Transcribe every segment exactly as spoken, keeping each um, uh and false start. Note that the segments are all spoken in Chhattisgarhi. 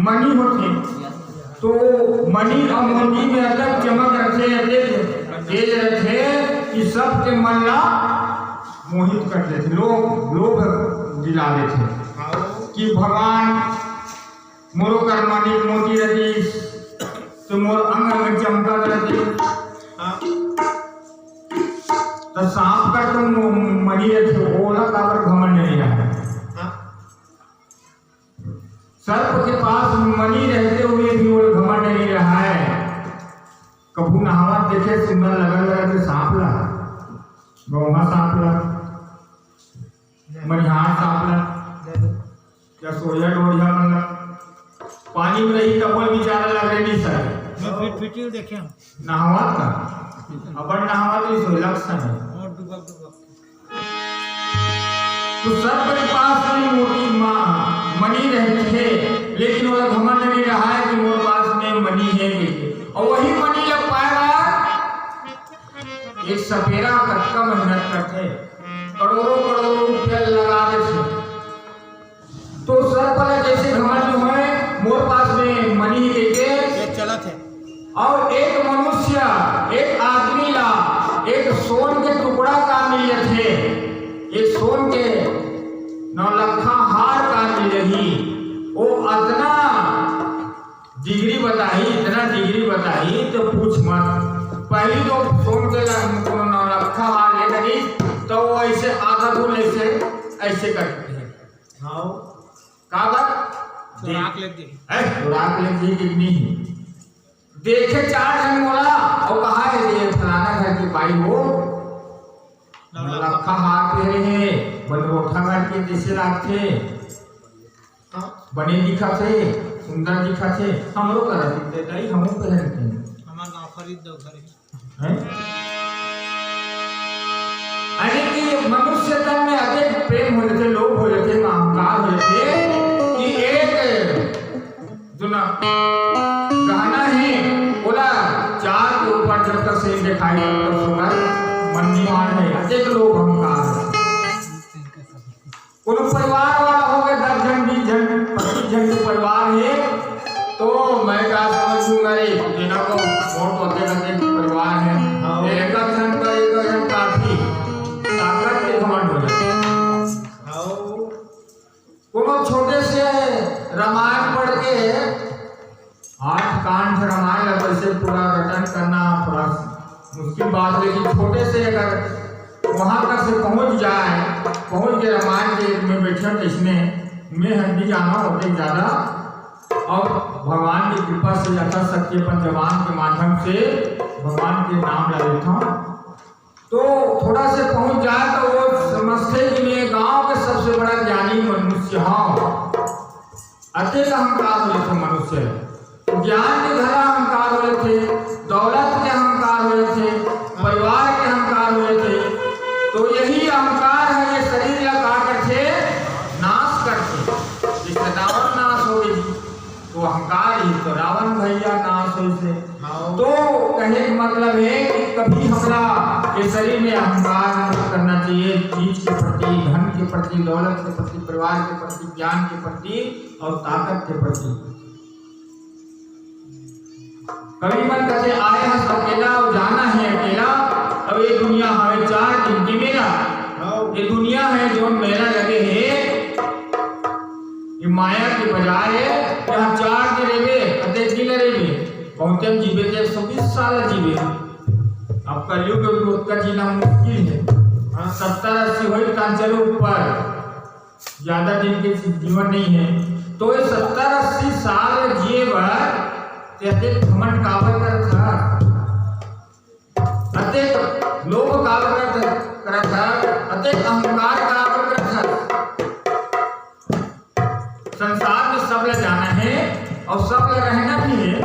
मनी होथे, तो मनी अउ मोती में अतक चमक रथे, अतेक तेज रथे कि सबके मन ला मोहित कर देथे, लोभ, लोभ दिला देथे। भगवान मोरो कर मानिक मोती रहिस, तो मोर अंग अंग चमकत रहिस। हाँ। तो सांप कर तो मो-, मनी रहिथे, ओला काबर घमंड नहीं रहा? हाँ। सर्प के पास मनी रहते हुए भी वो घमंड नहीं रहा है। कभू नहावत देखे सुंदर लगल रहिथे सांप ला, गौहा सांप ला, मनिहार सांप ला, या सोया डोरिया मन ला, पानी में रही तब वो बेचारा लगे नहीं सर। मैं फिट फिटिंग देखे हम। नहावत का, अबर नहावत नहीं सोए लक्षण है। और डुबक डुबक। तो सर्प के पास में मोती मा-, मनी रहिथे, लेकिन ओला घमंड नहीं रहा है कि मोर पास में मनी है कहिके। और वही मनी ला पाए बर एक सपेरा कतका मेहनत करथे, करोड़ों करोड़ों रुपया लगा देथे। तो सर्प ला जैसे घमंड होए, मोर पास में मनी हे कहिके। ये चलत है। और एक मनुष्य, एक आदमी ला एक सोन के टुकड़ा का मिल जाथे, एक सोन के नौलखा हार का मिलही, वो अतना डिग्री बताही, इतना डिग्री बताही तो पूछ मत। पहली तो सोन के ला-, कोनो नौलखा हार ले करी, तो वो ऐसे आधा दूर ऐसे, ऐसे करके हाँ। काबर? चोराक ले दे। ए, चोराक ले दे कि नहीं? देखे चार झन मोला, अउ कहा है ये फलाना घर के बाई हो, नौलखा। नौलखा हार पहरे हे, बनरोठा घर के जैसे लागथे। हाँ। बने दिखत हे, सुंदर दिखत हे, हमरो करा दिखथे, दाई, हमहू पहनते हैं। हमार गाँव खरीद दो घरे। हैं? यानी कि मनुष्य तन में अतेक प्रेम हो जाथे, लोभ हो जाथे, अहंकार हो जाथे कि एक जो ना गहना है, ओला चार के ऊपर जब तक से दिखाई, तब तक सुंदर मन नहीं मान है। अतेक लोभ अहंकार है। कोनो परिवार वाला होगे, दस झन, बीस झन, पच्चीस झन के परिवार हे, तो मैं का समझ लूंगा रे, तेना को मोर तो अतेक अतेक परिवार हे। हाँ। एक झन का, एक झन काफी ताकत के घमंड हो जाथे। हाँ। कोनो छोटे से रामायण पढ़ के आठ कांड रामायण ला कैसे पूरा रटन करना थोड़ा मुश्किल बात, लेकिन छोटे से अगर वहां तक से पहुंच जाए, पहुंच के रामायण के में बैठे तो इसमें मैं हर भी जाना होते ज्यादा, और भगवान की कृपा से यथाशक्ति अपन जबान के माध्यम से भगवान के नाम ला लेता हूँ। तो थोड़ा से पहुंच जाए तो वो समझथे कि मैं गांव के सबसे बड़ा ज्ञानी मनुष्य हूँ। अतेक अहंकार हो जाथे मनुष्य, ज्ञान के घला अहंकार हो जाथे, दौलत के अहंकार हो जाथे, परिवार के अहंकार हो जाथे। तो यही अहंकार है, ये शरीर ला का करथे, नाश करथे। जैसे रावण नाश हो गई, तो अहंकार ही तो रावण भैया नाश होइसे। हाँ। तो कहे के मतलब है कि कभी हमरा के शरीर में अहंकार मत करना चाहिए, चीज के प्रति, धन के प्रति, दौलत के प्रति, परिवार के प्रति, ज्ञान के प्रति और ताकत के प्रति। कवि मन कथे, आए हस अकेला और जाना है अकेला, अब ये दुनिया हवे चार दिन के मेला। हाँ। ये दुनिया है जो मेला लगे है, ये माया के बाजार है, यहाँ चार दिन रेबे, अतेक दिन रेबे, बहुते हम जीबे तो एक सौ बीस साल जीबे। अब कलयुग में भी उतना जीना मुश्किल है। हाँ, सत्तर अस्सी होई तान चलो ऊपर, ज्यादा दिन के जीवन नहीं है। तो ये सत्तर अस्सी साल जिए बर ते अतेक घमंड काबर करत हस? अतेक लोभ काबर करत, करत हस? अतेक अहंकार काबर करत हस? संसार में सब ला जाना है और सब ला रहना भी है।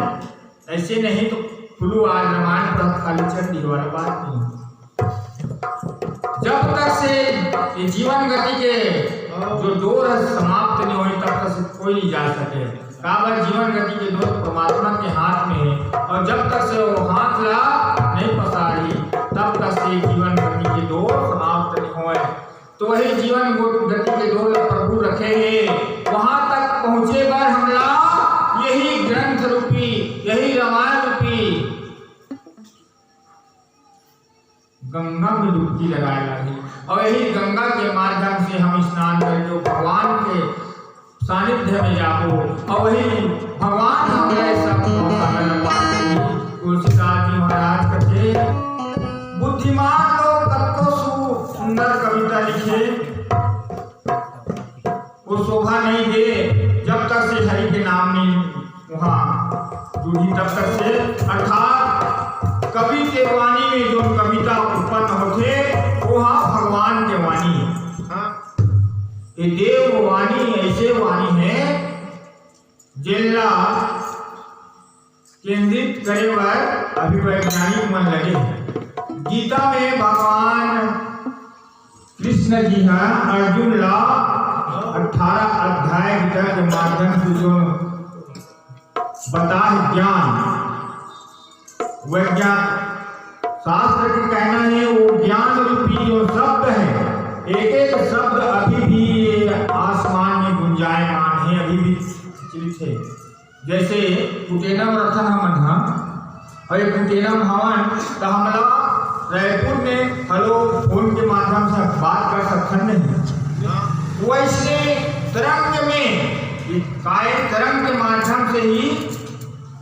ऐसे नहीं तो खुलू आज रामायण पढ़त खाली चंडी वाला बात नहीं। जब तक से ये जीवन गति के जो डोर है समाप्त नहीं होई, तब तक से कोई नहीं जा सके। काबर जीवन गति के डोर परमात्मा के हाथ में है, और जब तक से वो हाथ ला नहीं पसारी, तब तक से जीवन गति के डोर समाप्त नहीं होए। तो वही जीवन गो-, गति के डोर ला प्रभु रखे हे, वहां तक पहुंचे बर हमला यही ग्रंथ रूपी, यही रामायण रूपी गंगा में डुबकी लगाए लागी, और यही गंगा के माध्यम से हम स्नान करके वो भगवान के सानिध्य में जाबो। अउ वही भगवान हमला ये सब मौका मिला पाती। तुलसीदास जी महाराज कथे, बुद्धिमान लोग कतको सु-, सुंदर कविता लिखे, वो शोभा नहीं दे, जब तक से हरि के नाम नहीं वहाँ जुड़ी, तब तक से। अर्थात कवि के वाणी में जो कविता उत्पन्न होथे, वो हा भगवान के वाणी है। हाँ। ये देव वाणी ऐसे वाणी है, जेला केंद्रित करे बर अभी वैज्ञानिक मन लगे हैं। गीता में भगवान कृष्ण जी ह अर्जुन ला अठारह अध्याय गीता के माध्यम से जो बता है ज्ञान, वैज्ञान शास्त्र के कहना है, वो ज्ञान रूपी जो शब्द है, एक एक शब्द अभी भी ये आसमान में गुंजायमान है, अभी भी प्रचलित है। जैसे कुटेनम रथन हमन ह, अउ ये कुटेनम हवन, त हमला रायपुर में हेलो फोन के माध्यम से बात कर सकथन नहीं। वैसे तरंग में, ये काय तरंग के माध्यम से ही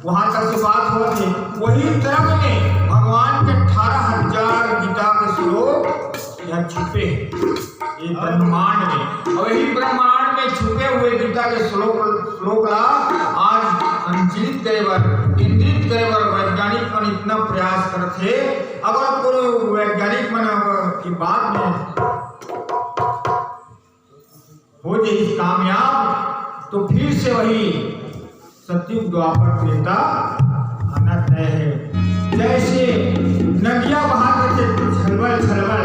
वहां तक से बात होत हे। वही तरंग में भगवान के अठारह हजार गीता के श्लोक यहाँ छुपे हैं, ये ब्रह्मांड में। और यही ब्रह्मांड में छुपे हुए गीता के श्लोक, श्लोक ला आज संचलित करे बर, केंद्रित करे बर वैज्ञानिक मन इतना प्रयास करत हे। अगर कोनो वैज्ञानिक मन की बात में हो जाए कामयाब, तो फिर से वही सतयुग द्वापर त्रेता आना तय है। जैसे नदिया बहा करथे छलबल छलबल,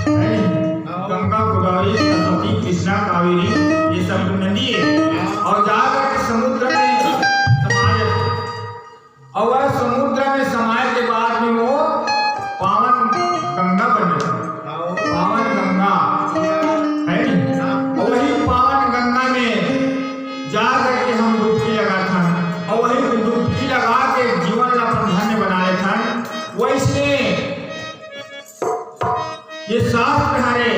है नहीं? गंगा, गोदावरी, सरस्वती, कृष्णा, कावेरी, ये सब नदी है। और जा करके समुद्र में समा जाथे। और वह समुद्र में समाए के बाद में वो पावन गंगा बन जाथे। पावन गंगा, है नहीं? और वही पावन गंगा में जा करके हम डुबकी लगाथन, और वही डुबकी लगा के जीवन ला अपन धन्य बना लेथन। वैसे ये शास्त्र हरे,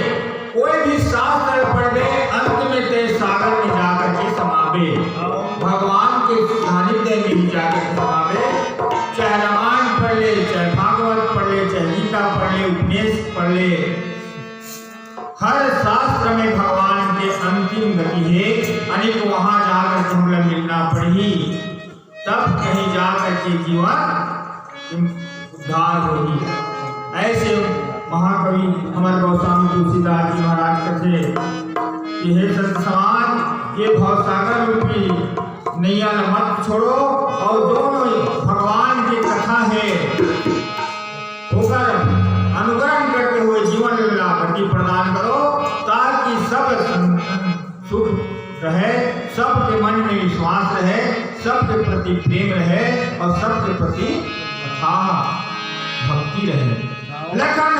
कोई भी शास्त्र पढ़बे, अंत में ते सागर में जा करके समाबे, भगवान के सानिध्य में ही जा करके समाबे। चाहे रामायण पढ़ ले, चाहे भागवत पढ़ ले, चाहे गीता पढ़ ले, उपनिषद पढ़ ले, हर शास्त्र में भगवान के अंतिम गति है, यानी कि वहां जा करके हमला मिलना पड़ही। तब कहीं जा करके जीवन उद्धार होही। ऐसे महाकवि हमर गोस्वामी तुलसीदास जी महाराज कथे कि हे संत समाज, ये भवसागर रूपी नैया ल मत छोड़ो, और दोनों भगवान की कथा है, ओकर अनुकरण करते हुए जीवन ला गति प्रदान करो, ताकि सब सं-, सुख रहे, सबके मन में विश्वास रहे, सबके प्रति प्रेम रहे और सबके प्रति अथाह भक्ति रहे। लखन